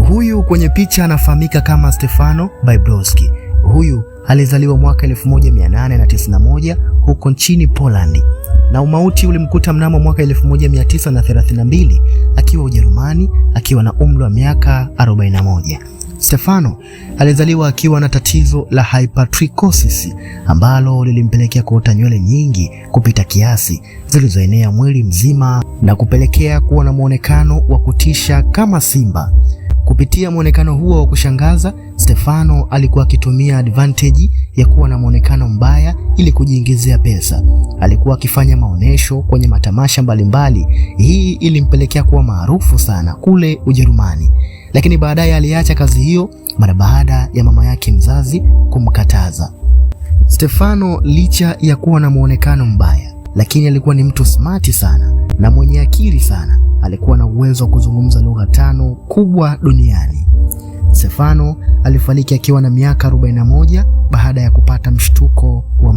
Huyu kwenye picha anafahamika kama Stefano Bybroski. Huyu alizaliwa mwaka 1891 huko nchini Poland na umauti ulimkuta mnamo mwaka 1932 akiwa Ujerumani akiwa na umri wa miaka 41. Stefano alizaliwa akiwa na tatizo la hypertrichosis ambalo lilimpelekea kuota nywele nyingi kupita kiasi zilizoenea mwili mzima na kupelekea kuwa na mwonekano wa kutisha kama simba. Kupitia mwonekano huo wa kushangaza, Stefano alikuwa akitumia advantage ya kuwa na mwonekano mbaya ili kujiingizia pesa. Alikuwa akifanya maonesho kwenye matamasha mbalimbali. Hii ilimpelekea kuwa maarufu sana kule Ujerumani, lakini baadaye aliacha kazi hiyo mara baada ya mama yake mzazi kumkataza. Stefano licha ya kuwa na mwonekano mbaya, lakini alikuwa ni mtu smart sana na mwenye akili sana. Alikuwa na uwezo wa kuzungumza lugha 5 kubwa duniani. Stefano alifariki akiwa na miaka 41 baada ya kupata mshtuko wa